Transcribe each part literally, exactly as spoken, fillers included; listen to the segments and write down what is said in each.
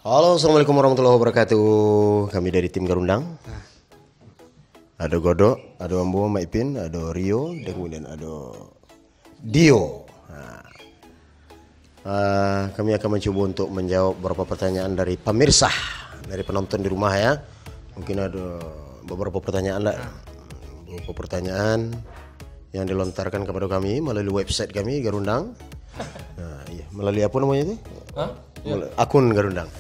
Halo, assalamualaikum warahmatullahi wabarakatuh. Kami dari tim Garundang. Ado Godok, ado ambo Mak Ipin, ado Rio, dan kemudian ado Dio. Ha. Ah, kami akan mencoba untuk menjawab beberapa pertanyaan dari pemirsa, dari penonton di rumah ya. Mungkin ada beberapa pertanyaan lah. Beberapa pertanyaan yang dilontarkan kepada kami melalui website kami, Garundang. Nah, iya, melalui apa namanya itu? Hah? Iya. Melalui akun Garundang.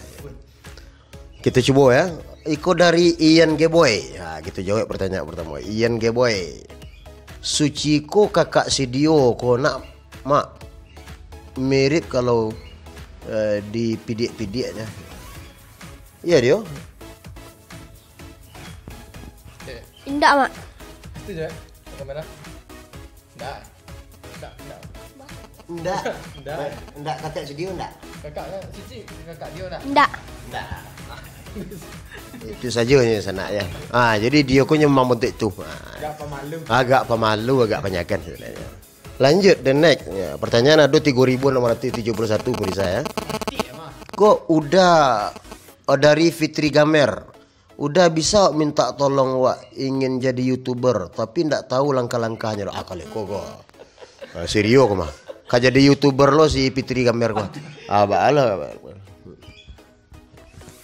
Kita cubo ya. Iko dari Ian Geboy. Ya, kita jawab pertanyaan pertama. Ian Geboy. Suci ko kakak si Dio ko nak, Mak? Mirip kalau, eh, dipidik-pidik aja. Iya, Dio? Indak, Mak. Itu je, kamera. Indak. Indak, indak. Indak. Indak. Indak kakak si Dio, indak? Kakak kan, Suci, kakak Dio indak? Indak. Indak. Itu saja ni sanak ya. Ah, jadi Dio ko memang bentuk tu. Ah. Agak pemalu. Agak pemalu, agak panyakan sebenarnya. Lanjut, the next. Ya, pertanyaan ada tiga ribu enam ratus tujuh puluh satu, pemirsa ya. Kok udah, oh, dari Fitri Gamer. Udah bisa minta tolong wak ingin jadi YouTuber, tapi ndak tahu langkah-langkahnyo. Ah, kaleko ko. Ah, si Rio ko mah. Ka jadi YouTuber lo si Fitri Gamer ko. Ah, baalah.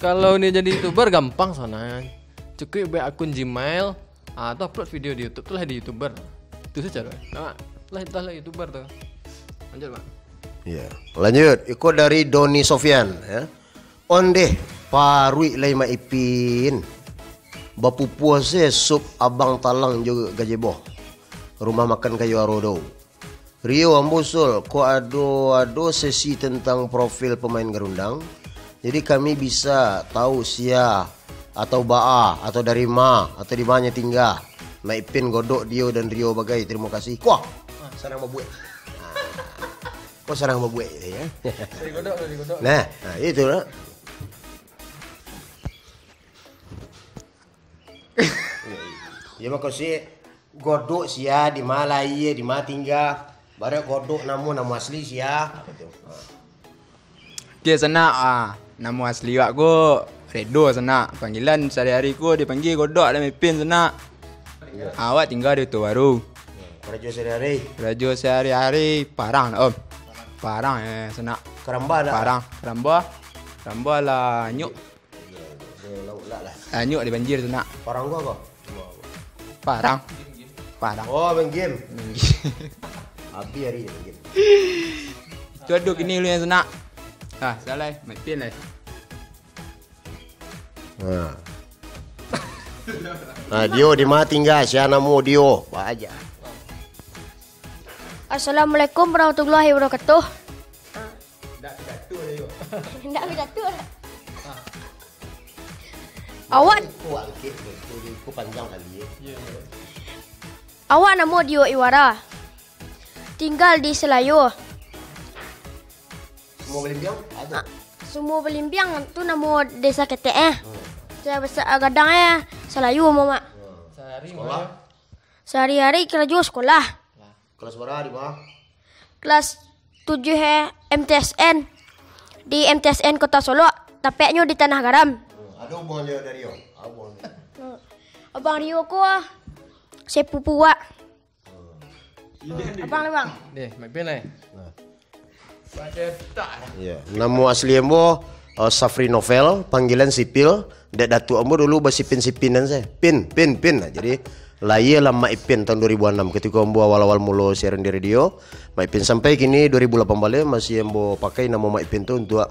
Kalau ni jadi YouTuber gampang, Sonang. Cukup buat akun Gmail, ah, tu upload video di YouTube, tu lah jadi YouTuber. Itu saja lah. Nah, lah, itulah YouTuber tu. Lanjut, Mak. Iya. Lanjut, iko dari Doni Sofian ya. Ondeh, paruik lai Mak Ipin. Bapupua se sup Abang Talang jo gajebo. Rumah makan Kayu Aro do. Rio, ambo usul, kok ado, ado sesi tentang profil pemain Garundang. Jadi kami bisa tahu sia atau baa atau dari ma atau di manyo tingga. Mak Ipin, Godok, Dio dan Rio bagai. Terima kasih. Kuah. Ah, sarang babuek. Ah. Kok sarang babuek gitu ya. Dari Godok, dari Godok. Nah, nah itu lah. Ya, mako si Godok sia, di ma lahia, di ma tingga. Baru Godok namo, namo asli sia. Oke, Sanak, ah, namo asli awak ko Redo, Sanak. Panggilan sehari-hari ko dipanggil Godok, ado Mak Ipin, Sanak. Iya. Awak tingga di Kota Baru. Karajo sehari-hari? Karajo sehari-hari parang, Om. Parang, eh, Sanak. Karamba dak? Parang, karamba. Karamba lah nyuk. Anyuak di banjir tu nak. Parang gua ko? Parang. Parang. Oh, main game. Main game. Habis hari ni main game. Itu ado kini lu yang senak. Ah, salah, eh. Main pin lah. Ha. Ha, Dio di ma tingga, sia namo Dio. Ba aja. Assalamualaikum warahmatullahi wabarakatuh. Ndak pidato lah, yo. Ndak pidato lah. Ha. Awak Ko angkek betul, ko panjang kali, eh. Iya, iya. Awak namo Dio Iwara. Tinggal di Selayo. Sumua Balimbiang? Ado. Ah, Sumua Balimbiang tu namo desa ketek, eh. Hmm. Desa basa-, ah, gadang, eh, Selayo, Mamak. Hmm. Sehari Sekolah? Sehari-hari karajo sekolah. Lah. Kelas bara di ma? Kelas tujuh, eh, M T S N. Di M T S N Kota Solok, tapeknyo di Tanah Garam. Hmm, ado hubungan Rio dari yo? Ado hubungan. Hmm. Abang Rio ko sepupu wak. Hmm. Abang lah, Bang. Deh, main pen lah, eh. Nah. Iya. Namo asli ambo, eh, Safri Novel, panggilan Sipil. Dek datuak ambo dulu basipin-sipinan se. Pin, pin, pin. Nah, jadi, lahia lah Mak Ipin tahun dua ribu enam. Ketika ambo awal-awal mulo siaran di radio, Mak Ipin sampai kini dua ribu lapan baleh masih ambo pakai namo Mak Ipin tu untuk,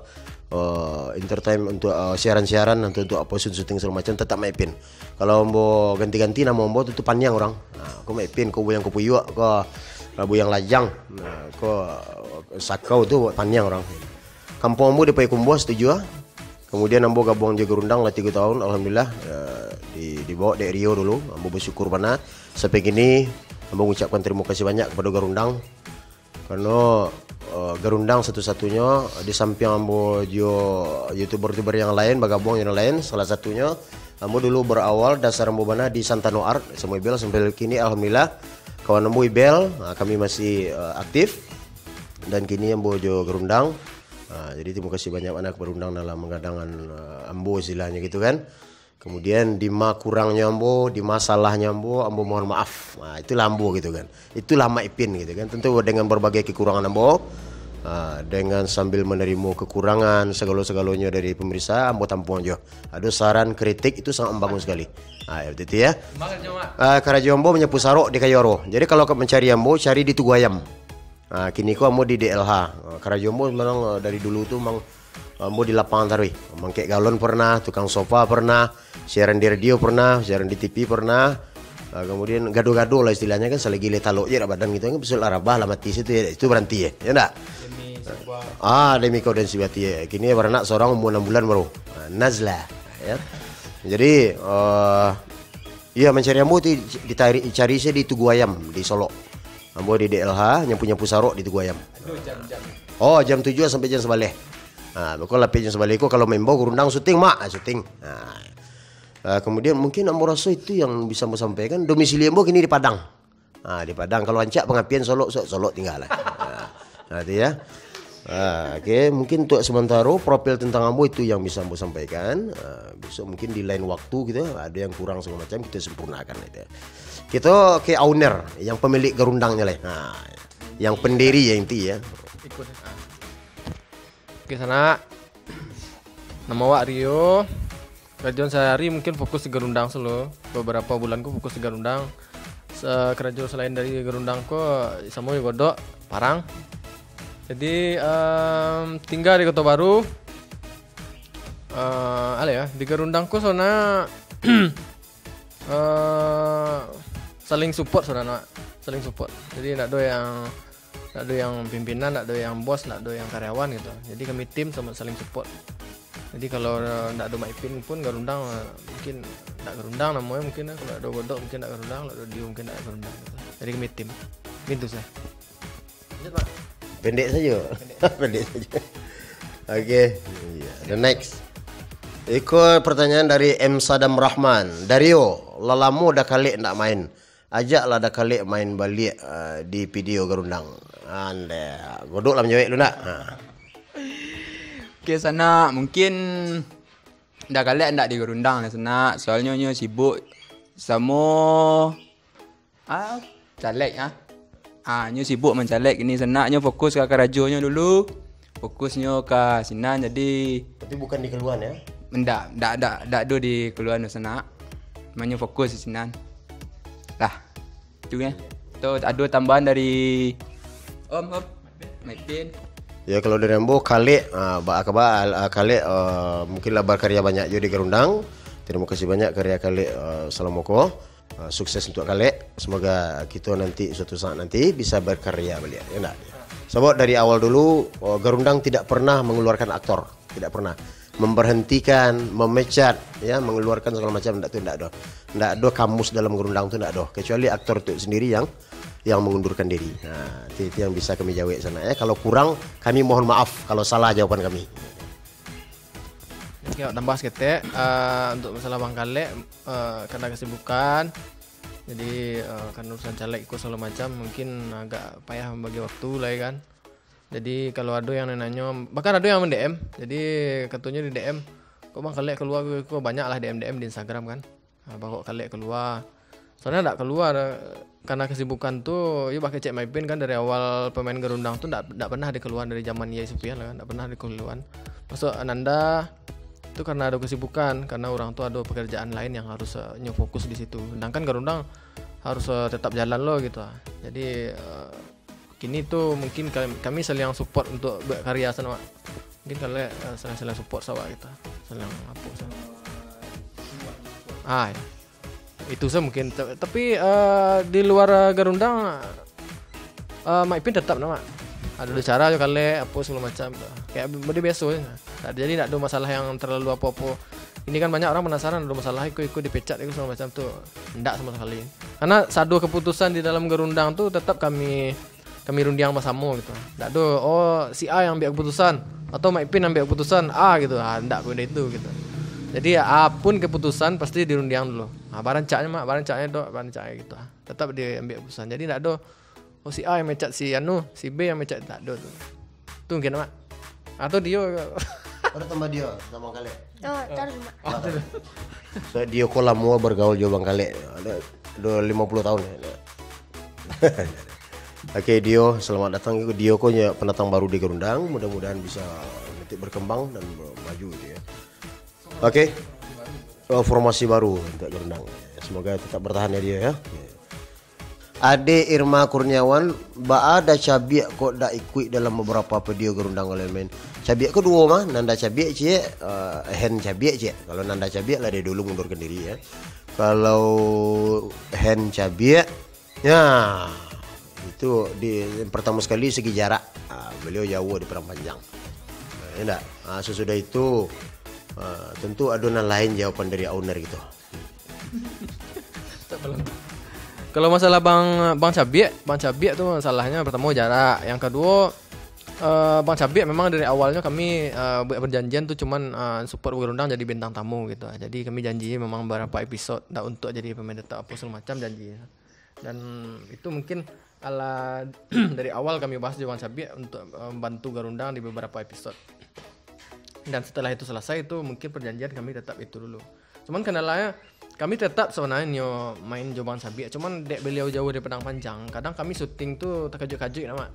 eh, entertain, untuk, eh, siaran-siaran, untuk, untuk apa, syuting segala macam, tetap Mak Ipin. Kalau ambo ganti-ganti namo ambo tu, tu paniang urang. Nah, ko Mak Ipin, ko Buyang Kupuyuak, ko, eh, Buyang Lajang. Nah, ko, eh, Sakau tu paniang urang. Kampuang ambo di Payakumbuah, Situjuah. Kemudian ambo gabuang jo Garundang lah tigo tahun, alhamdulillah, eh, di, dibawa dek Rio dulu. Ambo basyukur bana. Sampai kini, ambo ngucapkan tarimo kasih banyak kapado Garundang. Karano, eh, Garundang satu-satunyo, di sampiang ambo jo youtuber-youtuber yang lain, bagabuang yang lain, salah satunyo, ambo dulu berawal dasar ambo bana di Santano Art, samo Ibel, sampai kini, alhamdulillah, kawan ambo Ibel, ah, kami masih, eh, aktif, dan kini ambo jo Garundang. Ha, jadi terima kasih banyak bana kepada Rundang dalam menggadangan, eh, ambo istilahnyo gitu kan. Kemudian di ma kurangnyo ambo, di ma salahnyo ambo, ambo mohon maaf. Ha, itulah ambo gitu kan. Itulah Mak Ipin gitu kan. Tentu dengan berbagai kekurangan ambo, ha, dengan sambil menerima kekurangan segalo-segalonyo dari pemirsa, ambo tampuang jo. Ado saran, kritik, itu sangat membangun sekali. Ha, ya, betul ya. Semangat jo, Mak. Ah, karajo ambo manyapu sarok di Kayo Aro. Jadi kalau ka mancari ambo, cari di Tugu Ayam. Ah, kini ko ambo di D L H. Ah, karajo ambo memang, ah, dari dulu tu memang ambo di lapangan taruih. Mangkek galon pernah, tukang sofa pernah, siaran di radio pernah, siaran di T V pernah. Ah, kemudian gado-gado lah istilahnyo kan, salagi lai talok je dak badan gitu kan, besok lah rabah lah mati situ ya, itu baranti ya, ya ndak? Demi sebuah Ah, demi kau dan si Bati ya. Kini baranak sorang umur enam bulan baru. Ah, Nazla, ya. Jadi, eh, iya mancari ambo tu ditarik, cari saya di Tugu Ayam di Solok. Ambo di D L H, nyapu-nyapu sarok di Tugu Ayam. Aduh, jam-jam. Oh, jam tujuh sampai jam sebelas. Ha, kok lah jam sebelas ko kalau maimbau Garundang syuting, Mak. Ah, syuting. Ha. Ah, kemudian mungkin ambo raso itu yang bisa ambo sampaikan. Domisili ambo kini di Padang. Ha, di Padang. Kalau rancak pangapian Solok, Solok tingga lah. Ha, ha, itu ya. Ha, oke, mungkin untuk sementara profil tentang ambo itu yang bisa ambo sampaikan. Ha, besok mungkin di lain waktu gitu, ada yang kurang segala macam, kita sempurnakan itu. Kita ke owner, yang pemilik Garundangnyo lah. Ha, yang pendiri ya inti ya. Ikut. Oke, Sanak. Nama awak Rio. Karajo sahari-hari mungkin fokus di Garundang solo. Beberapa bulan ko fokus di Garundang. Se-, karajo selain dari Garundang ko, samo jo Godok, Parang. Jadi, em, tingga di Koto Baru. Eh, alah ya, di Garundang ko sona, eh, saling support saudara, saling support. Jadi ndak ado yang, ndak ado yang pimpinan, ndak ado yang bos, ndak ado yang karyawan gitu. Jadi kami tim samo saling support. Jadi kalau, eh, ndak ado Mak Ipin pun Garundang, eh, mungkin ndak Garundang namonyo mungkin, eh, kalau ado Godok mungkin ndak Garundang, kalau ado Dio mungkin ndak Garundang gitu. Jadi kami tim. Gitu sah. Lanjut, Mak. Pendek saja. Pendek saja. Oke. Iya, the next. Iko pertanyaan dari M Sadam Rahman. Dario, lah lamo Dakalek ndak main. Ajaklah Dakalek main baliak, ah, di video Garundang. Ande, Godok lah manjawek dulu ndak? Ha. Oke, Sanak, mungkin Dakalek ndak di Garundang lah, Sanak. Soalnyo nyo sibuk samo Ah, caleg, ah. Ah, nyo sibuk mancalek kini, Sanak, nyo fokus ka karajonyo dulu. Fokusnyo ka sinan, jadi Tapi bukan di Keluan, ya? Ndak, ndak, ndak, ndak ado di Keluan, Sanak. Manyo fokus di sinan. Lah, itu ya. Tu ado tambahan dari Om, Om. Maitin. Ya, kalau dari ambo, Kalek, ah, ba-, kaba, ah, Kalek, ah, mungkin lah bakarya banyak juo di Garundang. Terima kasih banyak karya Kalek, ah, salamo ko. Ah, sukses untuk Kalek. Semoga kito nanti suatu saat nanti bisa berkarya baliak, ya ndak? Sabab dari awal dulu, oh, Garundang tidak pernah mengeluarkan aktor, tidak pernah memberhentikan, memecat, ya, mengeluarkan segala macam, ndak tu, ndak ado. Ndak ado kamus dalam Garundang tu, ndak ado. Kecuali aktor tu sendiri yang, yang mengundurkan diri. Nah, itu, itu yang bisa kami jawek, Sanak, ya. Kalau kurang, kami mohon maaf kalau salah jawaban kami. Oke, tambah saketek, eh, untuk masalah Bang Kalek, eh, karena kesibukan, jadi, eh, karena urusan caleg ko segala macam, mungkin agak payah membagi waktu lah, ya kan. Jadi, kalau ado yang nanyo, bahkan ado yang men-D M, jadi katonyo di-D M, "Kok Bang Kalek kalua ko?" Banyak lah D M-D M di Instagram kan. Ha, Bang, kok Kalek kalua? Soalnyo ndak kalua, karena kesibukan tu, iyo bakeh cek Maipin kan, dari awal pemain Garundang tu ndak, ndak pernah dikaluaan dari zaman Yai Supian lah kan, ndak pernah dikaluaan. Masuk Ananda tu karena ado kesibukan, karena urang tu ado pekerjaan lain yang harus, eh, nyo fokus di situ. Sedangkan Garundang harus, eh, tetap jalan lo gitu ah. Jadi, eh, kini tu mungkin kami, kami saling support untuk berkarya sanak, Mak. Mungkin Kalek, eh, saling, saling support sanak gitu. Saling apo sanak. Ah, ya. Itu saja mungkin. Ta-, tapi, eh, di luar, eh, Garundang, eh, Mak Ipin tetap, nah, Mak. Ado acara jo Kalek, apo segala macam tu. Kayak bi-, bodi biaso je. Tak, jadi ndak ado masalah yang terlalu apo-apo. Ini kan banyak orang penasaran, ado masalah iko, iko dipecat, iko segala macam tu. Ndak samo sekali. Karena sado keputusan di dalam Garundang tu tetap kami, kami rundiang basamo gitu. Ndak ado, oh, si A yang ambiak keputusan atau Mak Ipin ambiak keputusan A gitu. Ah, ndak beda itu gitu. Jadi, apapun keputusan pasti dirundiang dulu. Ah, barancaknyo, Mak, barancaknyo, Dok, barancaknyo gitu. Ah, tetap diambiak keputusan. Jadi ndak ado, oh, si A yang mecat si anu, si B yang mecat, ndak ado tu. Tu mungkin, Mak. Atau Dio? Ado tambah Dio, tambah Bang Kalek. Oh, taruih, Mak. So, Dio ko lamo bergaul jo Bang Kalek. Ado, ado limo puluah tahun. Oke, Dio, selamat datang. Dio ko nyo pendatang baru di Garundang. Mudah-mudahan bisa nanti berkembang dan maju gitu ya. Oke. Oh, formasi baru untuk Garundang. Semoga tetap bertahan ya Dio ya. Ade Irma Kurniawan, baa Nanda Cabiak kok dak ikuik dalam beberapa video Garundang Online main? Cabiak ko duo mah, Nanda Cabiak ciek, eh, Hen Cabiak ciek. Kalau Nanda Cabiak lah dari dulu mundurkan diri ya. Kalau Hen Cabiak, ya, itu di, yang pertama sekali segi jarak, ah, beliau jauh di Padang Panjang. Ah, ya ndak? Ah, sesudah itu, ah, tentu ado nan lain jawaban dari owner gitu. Kalau masalah Bang, Bang Cabiak, Bang Cabiak tu masalahnyo pertamo jarak. Yang kaduo, eh, Bang Cabiak memang dari awalnyo kami, eh, buek perjanjian tu cuman, eh, support Garundang jadi bintang tamu gitu. Jadi kami janji memang beberapa episode, ndak untuk jadi pemain tetap apo segalo macam janji. Dan itu mungkin ala dari awal kami bahas jo Bang Cabiak untuk, eh, bantu Garundang di beberapa episode. Dan setelah itu selesai, itu mungkin perjanjian kami tetap itu dulu. Cuman kendalanya, kami tetap sebenarnyo main jo Bang Cabiak, cuman dek beliau jauh dari Padang Panjang, kadang kami syuting tu takajuik-kajuik lah, Mak.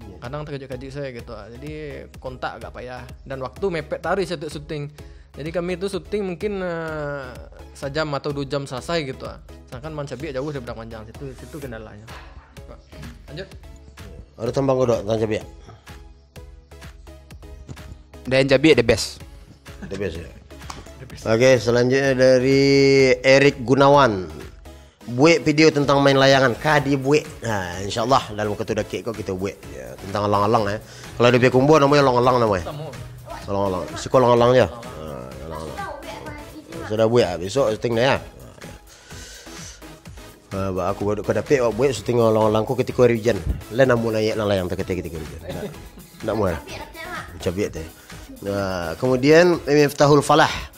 Iya. Kadang takajuik-kajuik sajo gitu. Jadi kontak agak payah dan waktu mepet taruih setiap syuting. Jadi kami tu syuting mungkin, eh, sajam atau duo jam selesai gitu. Sedangkan Bang Cabiak jauh dari Padang Panjang, situ, situ kendalanya. Lanjut. Ado tambah ko dok tentang Cabiak? Dan Cabiak the best. The best ya. Oke, selanjutnya dari Eric Gunawan. Buek video tentang main layangan, ka dibuek. Nah, insyaallah dalam waktu dakek ko kito buek. Ya, tentang alang-alang ya. Kalau di Payakumbuah namonyo alang-alang namonyo. Alang-alang. Siko alang-alang je. Ha, alang-alang. Sudah buek ah, besok syuting dah ya. Ha, ba aku ka dapek awak buek syuting alang-alang ko katiko hari ujan. Lah namo layang, layang takatiko katiko hari ujan. Ndak, ndak muah. Cabiak teh. Nah, kemudian Miftahul Falah.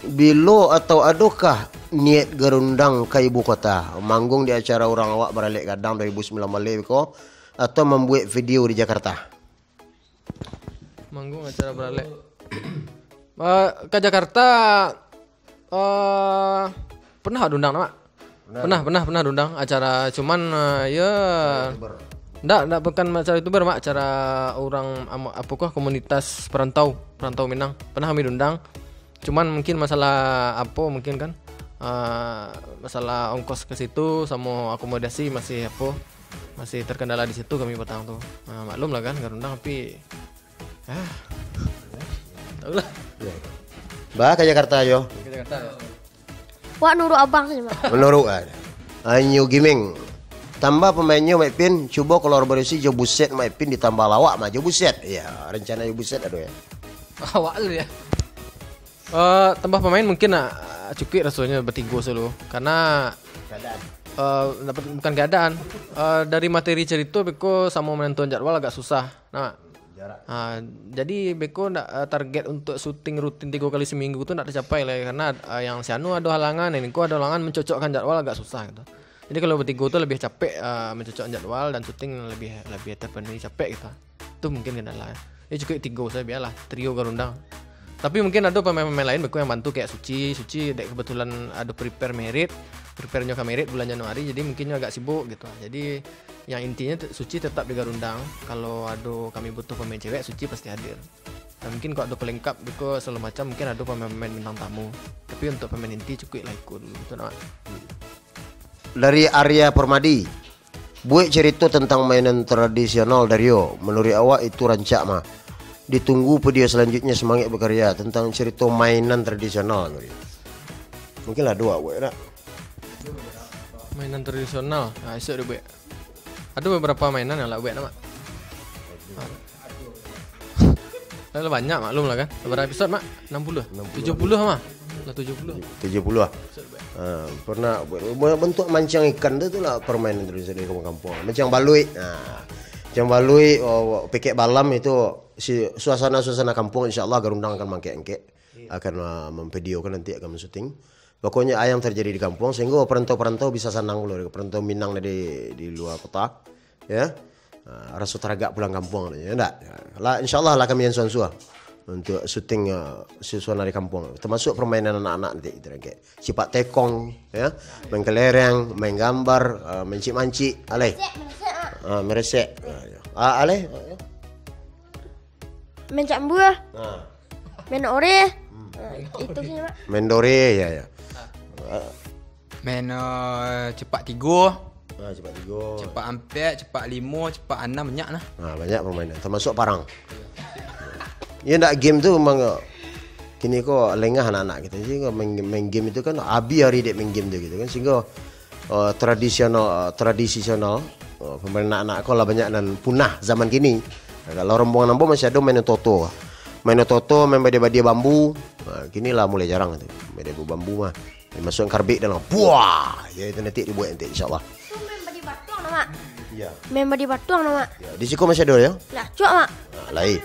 Bilo atau adokah niat Garundang ka ibu kota, manggung di acara urang awak baralek gadang dua ribu sembilan baleh ko, atau mambuek video di Jakarta? Manggung acara baralek. Eh, ka Jakarta, eh, pernah diundang, Mak? Pernah. Pernah, pernah, pernah diundang acara, cuman, eh, ya, ndak, ndak, bukan acara YouTuber, Mak, acara urang, am-, apokoh, komunitas perantau, perantau Minang. Pernah kami diundang. Cuman mungkin masalah apo, mungkin kan, eh, masalah ongkos ke situ samo akomodasi masih apo, masih terkendala di situ kami patang tu. Nah, maklum lah kan, Garundang tapi, ah, tahu lah. Bah ka Jakarta yo. Ke Jakarta. Wak nurut abang sajo, Mak. Menurut ah. Anyu Giming. Tambah pemainnyo Mak Ipin, cubo kolaborasi jo Buset Mak Ipin ditambah lawak mah jo Buset. Iya, rencana jo Buset ado ya. Awak tu ya. Eh, tambah pemain mungkin, ah, cukuik rasonyo batigo selalu. Karena, eh, dapat, bukan keadaan. Eh, dari materi cerito beko samo menentukan jadwal agak susah. Nah, ah, jadi beko ndak, eh, target untuk syuting rutin tigo kali seminggu tu ndak tercapai lah, karena, eh, yang si anu ado halangan, yang ko ado halangan, mencocokkan jadwal agak susah gitu. Jadi kalau batigo tu lebih capek, eh, mencocokkan jadwal dan syuting lebih, lebih terpenuhi capek gitu. Tu mungkin kendala. Jadi cukuik tigo sajo, bialah, trio Garundang. Tapi mungkin ado pemain-pemain lain beko yang bantu kayak Suci. Suci dek kebetulan ado prepare merit, prepare nyo ka merit bulan Januari, jadi mungkin nyo agak sibuk gitu. Jadi yang intinyo te-, Suci tetap di Garundang. Kalau ado kami butuh pemain cewek, Suci pasti hadir. Dan mungkin kalau ado pelengkap beko segalo macam, mungkin ado pemain-pemain bintang tamu. Tapi untuk pemain inti cukuik lah iko dulu gitu nah. Dari Arya Permadi, buek cerito tentang mainan tradisional Dario. Menurut awak itu rancak mah. Ditunggu video selanjutnya, semangat berkarya tentang cerito mainan tradisional Dario. Mungkin lah dua buek nak. Mainan tradisional. Nah, esok dia buek. Ado beberapa mainan yang lah buek nak, Mak. Lah banyak, maklum lah kan. Berapa episode, Mak? Enam puluh? Enam puluh. Tujuh puluh mah. Lah tujuh puluh. Tujuh puluh ah. Episode buek. Ha, pernah buek, buek bentuk mancang ikan tu, tu lah permainan tradisional di kampung-kampung. Mancang baluik. Ha. Mancang baluik, oh, pekek balam itu, si, suasana-suasana kampung, insyaallah Garundang akan mangkek-angkek. Akan, ah, memvideokan nanti, akan mensyuting. Pokoknya, a yang terjadi di kampung, sehingga perantau-perantau bisa sanang pulo, perantau Minang dari di luar kota, ya. Ah, raso taragak pulang kampuang tu, ya ndak? Ya. Lah, insyaallah lah kami ansua-ansua untuk syuting, ah, susuan dari kampuang, termasuk permainan anak-anak nanti gitu, kayak sepak tekong, ya, main kelereng, main gambar, ah, mancik-mancik, alai. Meresek, meresek, ah. Ah, meresek. Ah, ya. Ah, alai. Ah, ya. Main cambua. Ah. Main ore. Hmm. Ah, itu sih, Mak. Main dore, ya, ya. Ah. Main, eh, cepak tigo. Ah, cepak tigo. Cepak ampek, cepak limo, cepak anam, banyak lah. Ah, banyak permainan, termasuk parang. Ya ndak, game tu memang, eh, kini ko lengah anak-anak kita. Jadi ko main, main game itu kan, habis hari dek main game tu gitu kan. Sehingga, eh, tradisional, eh, tradisional, eh, permainan anak-anak ko lah banyak nan punah zaman kini. Kalau rombongan ambo masih ado main toto. Main toto, main badia-badia bambu. Ah, kini lah mulai jarang tu. Badia bambu mah. Dia masukkan karbit dalam. Buah! Ya, itu nanti dibuat nanti, insyaallah. Tu main badi batuang no, Mak? Iya. Main badi batuang no, Mak? Ya, di siko masih ado, ya? Lah, cuak, Mak. Ah, lai.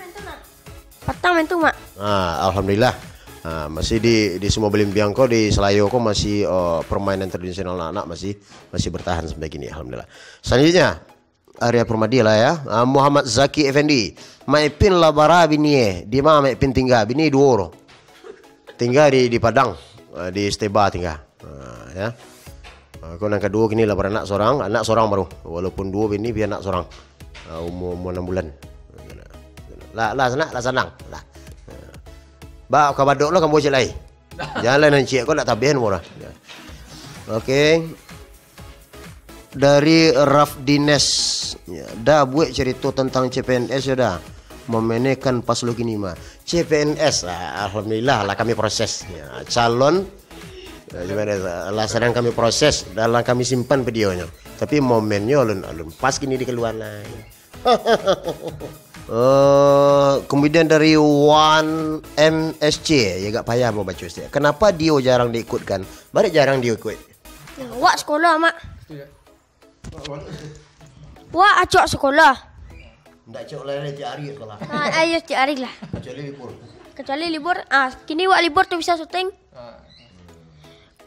Patang main tu, Mak. Ah, alhamdulillah. Ah, masih di, di semua Belimbiang ko, di Selayo ko masih, eh, permainan tradisional anak-anak masih, masih bertahan sampai kini, alhamdulillah. Selanjutnya, Arya Permadi lah ya. Ah, Muhammad Zaki Effendi. Mak Ipin lah bara bini eh. Di ma Mak Ipin tingga? Bini duo tu. Tingga di, di Padang. Ah, di Steba tingga. Ah, ya. Ah, ko nan kaduo kini lah baranak sorang, anak sorang baru. Walaupun duo bini, tapi anak sorang. Ah, umur, umur enam bulan. Lah, lah sanak, lah sanang. Lah. Ba, ka badok lah kambo cik lai. Jalan nan cik ko nak tabihan murah. Ya. Oke. Dari Rafdines, ya, dah buek carito tantang C P N S yo dah. Mamenekan pas lo kini mah. C P N S, ah, alhamdulillah lah kami proses. Ya, calon, ya, C P N S, ah, lah sadang kami proses, dan lah kami simpan videonyo. Tapi momennyo alun, alun pas kini dikaluan lai. Eh, kemudian dari Wan M S C, ya agak payah mau baca sikit. Kenapa Dio jarang diikutkan? Barek jarang Dio ikut. Wak sekolah, Mak. Wak acok sekolah. Ndak acok lai, tiap hari sekolah. Ah, ayo tiap hari lah. Kecuali libur. Kecuali libur, ah, kini wak libur tu bisa syuting.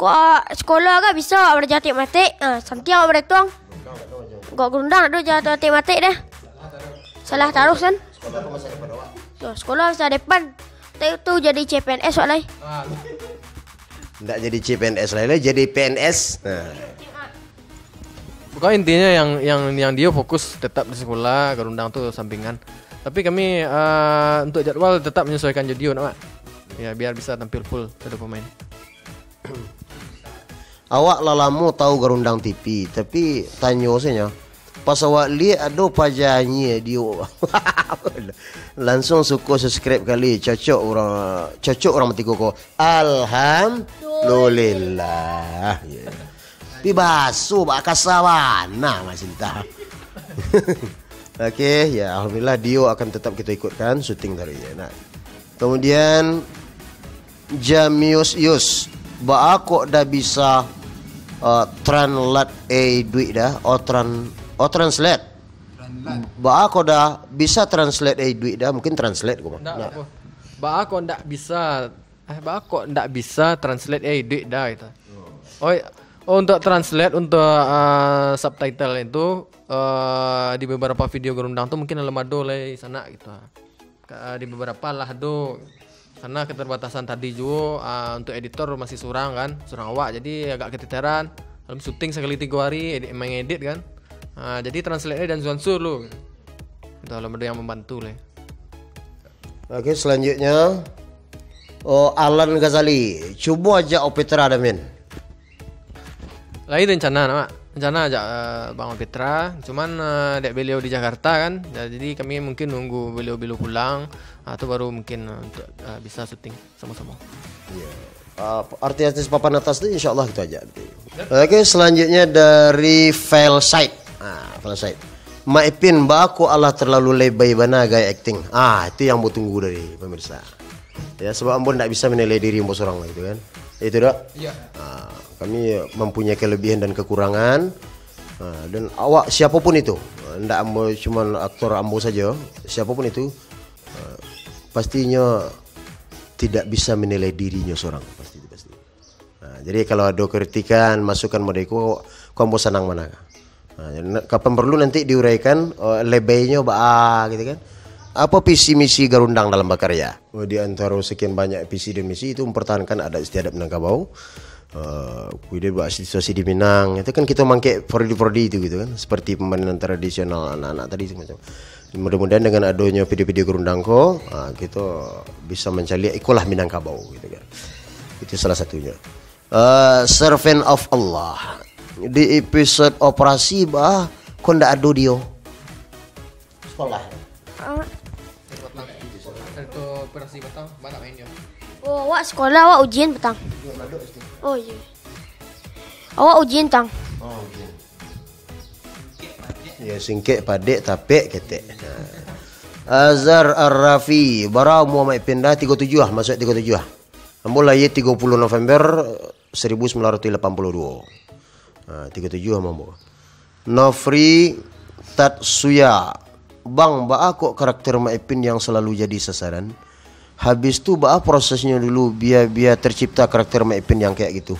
Kok, ah, sekolah agak bisa awak baraja matik-matik, ah, santiang awak baratuang. Kok gurundang tu jan matik-matik dah. Salah taruih kan? Sekolah tu masa depan awak. Yo, sekolah masa depan. Tu, tu jadi C P N S wak lai. Ndak jadi C P N S lai, lai jadi P N S. Nah. Pokoknya intinya yang, yang, yang Dio fokus tetap di sekolah, gurundang tu sampingan. Tapi kami, eh, untuk jadwal tetap menyesuaikan jo Dio, nak, Mak. Ya, biar bisa tampil full satu pemain. Awak lah lamo tahu Garundang T V, tapi tanyo sajo. Pas awak liek ado paja anyia Dio. Langsung suko subscribe kali, cocok urang, cocok urang batigo ko. Alhamdulillah. Ya. Tapi baso bak kasa bana masih entah. Oke, ya alhamdulillah Dio akan tetap kita ikutkan syuting tadi ya. Nah. Kemudian Jamius Yus, baa kok dah bisa, eh, translate duit dah? Oh, tran-, oh, translate. Baa kok dah bisa translate duit dah? Mungkin translate ko mah. Ndak, nah. Apa? Baa kok ndak bisa, eh, baa kok ndak bisa translate duit dah gitu. Oh, oh, untuk translate, untuk, eh, subtitle itu, eh, di beberapa video Garundang tu mungkin alun ado lai sanak gitu. Ka-, di beberapa lah ado, karena keterbatasan tadi juo, ah, untuk editor masih surang kan, surang awak, jadi agak keteteran. Alun syuting sakali tigo hari, edit, mangedit kan. Ah, jadi translate dan Zuansur lu. Itu alun ado yang membantu lai. Oke, selanjutnya, oh, Alan Ghazali. Cubo ajak Opitra dah, Min. Lai rencana, nak, Mak. Rencana ajak, eh, Bang Opitra. Cuman, eh, dek beliau di Jakarta kan. Jadi kami mungkin nunggu beliau-beliau pulang. Ah, tu baru mungkin, eh, untuk, eh, bisa syuting sama-sama. Iya. Ah, artis-artis papan atas tu insya Allah kita ajak nanti. Oke, selanjutnya dari Fail Side. Ah, Fail Side. Mak Ipin, baa kok alah terlalu lebay bana gaya akting. Ah, itu yang ambo tunggu dari pemirsa. Ya, sebab ambo ndak bisa menilai diri ambo sorang lah gitu kan. Itu dak? Iya. Ah, kami mempunyai kelebihan dan kekurangan. Ah, dan awak siapapun itu, ah, ndak ambo cuman aktor ambo saja, siapapun itu, ah, pastinyo tidak bisa menilai dirinyo sorang, pasti itu pasti. Nah, jadi kalau ado kritikan, masukan model iko, ko ambo sanang bana. Nah, na-, kapan perlu nanti diuraikan, eh, lebainyo baa gitu kan. Apa visi misi Garundang dalam bakarya? Oh, di antara sekian banyak visi dan misi itu mempertahankan adat istiadat Minangkabau. Eh, kemudian buat situasi di Minang, itu kan kita mangkek prodi-prodi itu gitu kan, seperti pemainan tradisional anak-anak tadi semacam. Mudah-mudahan dengan adanya video-video Garundang ko, ah, kita bisa mencaliak ikolah Minangkabau gitu kan. Itu salah satunya. Eh, Servant of Allah. Di episode operasi bah, kok ndak ado dio. Sekolah. Ah. Itu operasi patang, mana main dia? Oh, awak sekolah, awak ujian patang. Oh, iya. Awak ujian tang. Oh, ujian. Ya, singkek, padek, tapek, ketek. Nah. Azhar Ar-Rafi, bara umua Mak Ipin dah? Tigo tujuah, masuk tigo tujuah. Ambo lahia tigo puluh November seribu sembilan ratus lapan puluh dua. Ha, tigo tujuah ambo. Nofri Tatsuya, Bang, baa kok karakter Mak Ipin yang selalu jadi sasaran? Habis tu, baa prosesnyo dulu bia, bia tercipta karakter Mak Ipin yang kayak gitu?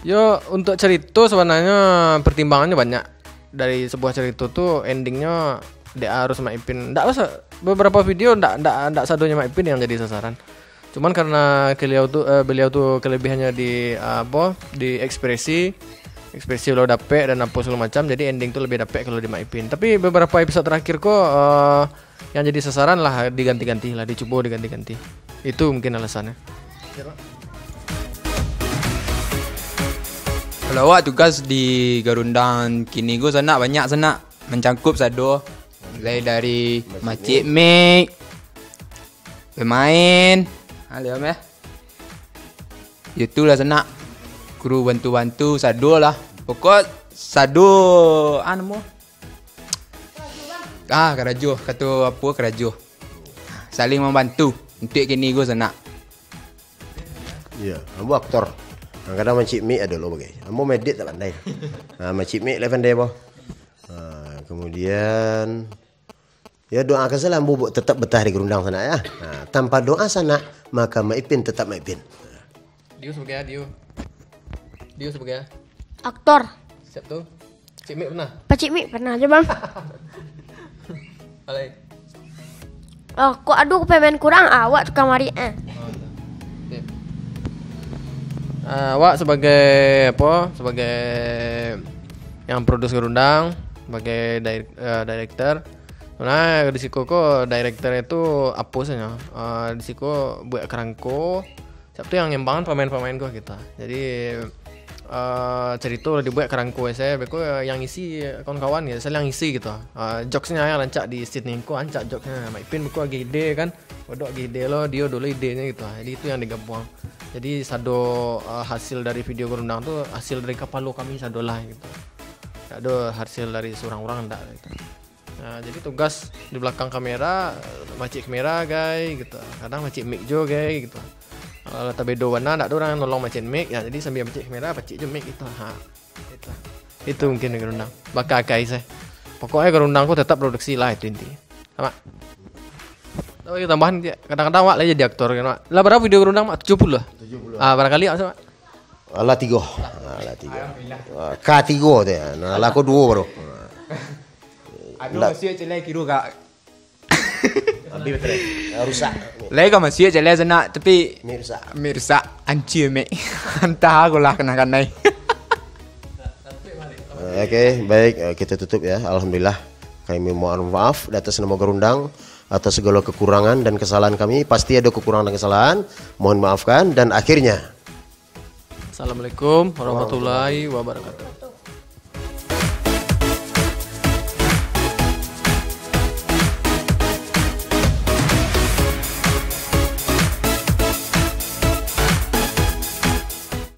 Yo, untuk carito sabananyo pertimbangannyo banyak. Dari sebuah carito tu, endingnyo dek harus Mak Ipin. Ndak lah sa-, beberapa video ndak, ndak, ndak sadonyo Mak Ipin yang jadi sasaran. Cuman karena beliau tu, eh, beliau tu kelebihannya di, eh, apo, di ekspresi, ekspresi lo dapek dan apo segala macam, jadi ending tu lebih dapek kalau di Mak Ipin. Tapi beberapa episode terakhir ko, eh, yang jadi sasaran lah diganti-ganti lah, dicubo diganti-ganti. Itu mungkin alasannya. Kalau awak tugas di Garundang kini ko, Sanak, banyak, Sanak, mancangkup sado, mulai dari macik mik, pemain, ha, lewat meh. Yo tu lah, Sanak, kru bantu-bantu sado lah. Pokok sado, ah, namo? Ah, karajo, kato apo, karajo. Saling mambantu untuak kini ko, Sanak. Iya, ambo aktor. Kadang-kadang macik mik ado lo bagai. Ambo medit tak pandai. Ha, macik mik lah pandai, boh. Ha, kemudian, ya, doakan salah ambo bu-, tetap betah di Garundang, Sanak, ya. Ha, tanpa doa, Sanak, maka Mak Ipin tetap Mak Ipin. Dio sebagai, Dio. Dio sebagai aktor. Siap tu. Cik Mik pernah? Pacik Mik pernah aja, Bang. Alai. Oh, kok ado pemain kurang, awak tukang mari, eh. Oh, oke. Ah, awak sebagai apa? Sebagai yang produce Garundang, sebagai dir-, eh, director. Nah, di siko ko director itu apa saja? Ah, di siko buat kerangko, Siap tu yang ngembangan pamain-pamain ko gitu. Jadi, eh, carito lah dibuek karangko se, beko yang isi kawan-kawan gitu, saling isi gitu. Eh, jokesnya yang rancak di scene ko, rancak jokesnya. Mak Ipin beko agi ide kan, Godok agi ide lo, dio dulu idenya gitu. Jadi itu yang digabuang. Jadi sado, eh, hasil dari video Garundang tu hasil dari kapalo kami sado lah gitu. Ndak ado hasil dari surang urang, ndak gitu. Nah, jadi tugas di belakang kamera, macik kamera, gai, gitu. Kadang macik mik jo, gai, gitu. Kalau tabedo bana, ndak ado urang nolong macik mik, ya, jadi sambil macik kamera, pacik jo mik, gitu. Ha, gitu. Itu mungkin Garundang. Bakakai se. Pokoknya Garundang ko tetap produksi lah, itu inti. Sama. Tapi tambahan, kadang-kadang awak lah jadi aktor, kan, Mak? Lah, berapa video Garundang, Mak? Tujuh puluh lah? Tujuh puluh. Ah, barangkali, Mak, sama? Alah tigo. Alah tigo. Ah, ka tigo tu ya. Nah, lah ko duo baru. Ado ndak. Masih celai kiro ka. Habis baterai. Ah, rusak. Lai ka masih celai sanak, tapi mik rusak. Mik rusak, ancur mik. Antah aku lah kena kanai. Oke, baik, eh, kita tutup ya. Alhamdulillah. Kami mohon maaf di atas nama Garundang, atas segala kekurangan dan kesalahan kami. Pasti ada kekurangan dan kesalahan. Mohon maafkan. Dan akhirnya, Assalamualaikum warahmatullahi wabarakatuh.